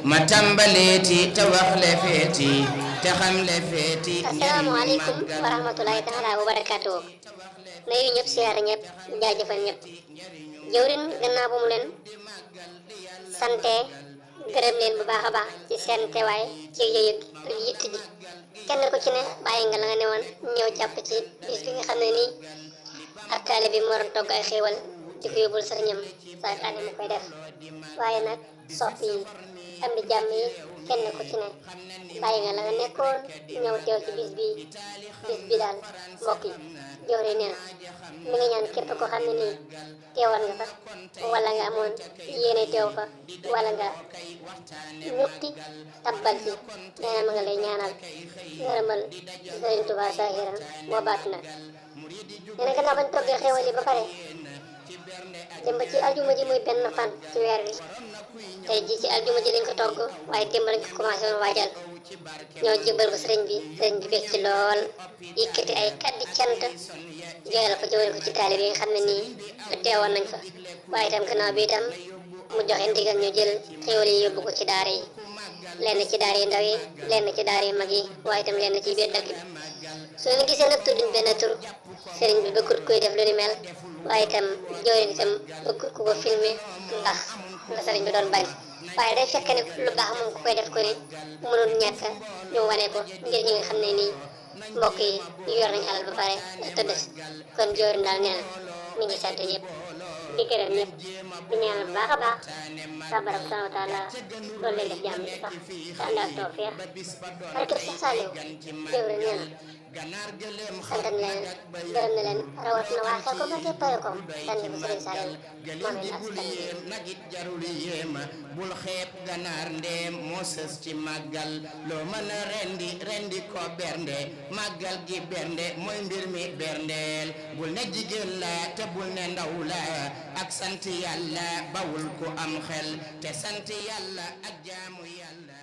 ma tàmbaleeti te wax le feeti te xam le feeti. asalaamaaleykum wa rahmatulahi taala wa barakaatu. nuyu ñëpp siyaare ñëpp jaajëfal ñëpp. jëwrin gannaaw bu mu leen sante gërëm leen bu baax a baax ci seen teewaay ci yëyëg ak yitt ji kenn ku ci ne bàyyi nga la nga ne woon ñëw jàpp ci bis bi nga xam ne nii ak taale bi moo doon togg ay xéewal di ko yóbbul sëriñam saa taale mu koy def waaye nag soppi yi am di jàmm yi kenn ku ci ne bàyyi nga la nga nekkoon ñëw teew ci bis bi daal mbokk yi jëwri nee na mi nga ñaan képp ko xam ne nii teewoon nga fa wala nga amoon yéene teew fa wala nga ñuqti tabbal ci nee na ma nga lay ñaanal ngërëmal Sëriñ Tuubaa saahiran wa baatinan. nee na gannaaw bañ toggee xéewal yi ba pare démb ci aljuma ji muy benn fan ci weer wi tey ji ci aljuma ji lañ ko togg waaye démb lañ ko commencé woon waajal ñoo jëbal ko sëriñ bi bég ci lool yëkkati ay kaddi cant joyal ko jëwal ko ci taalibe yi nga xam ne nii teewoon nañ fa waaye itam gannaaw bi itam mu joxe ndigal ñu jël xéwal yi yóbbu ko ci daara yi lenn ci daara yi ndaw yi lenn ci daara yi mag yi waaye itam lenn ci biir dëkk bi soo leen gisee nag tudduñ benn tur sëriñ bi bëggut koy def lu ni mel waaye itam joorin itam bëggut ku ko filmé ndax la sëriñ bi doon bañ waaye day fekk ne lu baax moom ku koy def ko ni mënul ñàkk ñu wane ko ngir ñi nga xam ne nii mbokk yi yor nañ alal ba pare tëdd kon joorin daal nee na mi ngi sant ñëpp di gërëm ñëpp di ñaanal bu baax a baax sa borom subhanahu wa taala loolu lay def jàmm ci sax te ànd ak tawfeex barke Seex Saaliw jëwrin nee na sant na leen gërëm na leen rawatina waa xel ko ma te pare ko tànn bu Sëriñ Saaliw moom it ak nagit jarul yéema bul xeeb ganaar ndeem moo sës ci màggal loo mën a rendi ko bernde màggal gi bernde mooy mbir mi berndeel bul ne jigéen la te bul ne ndaw la ak sant yàlla bawul ku am xel te sant yàlla ak jaamu yàlla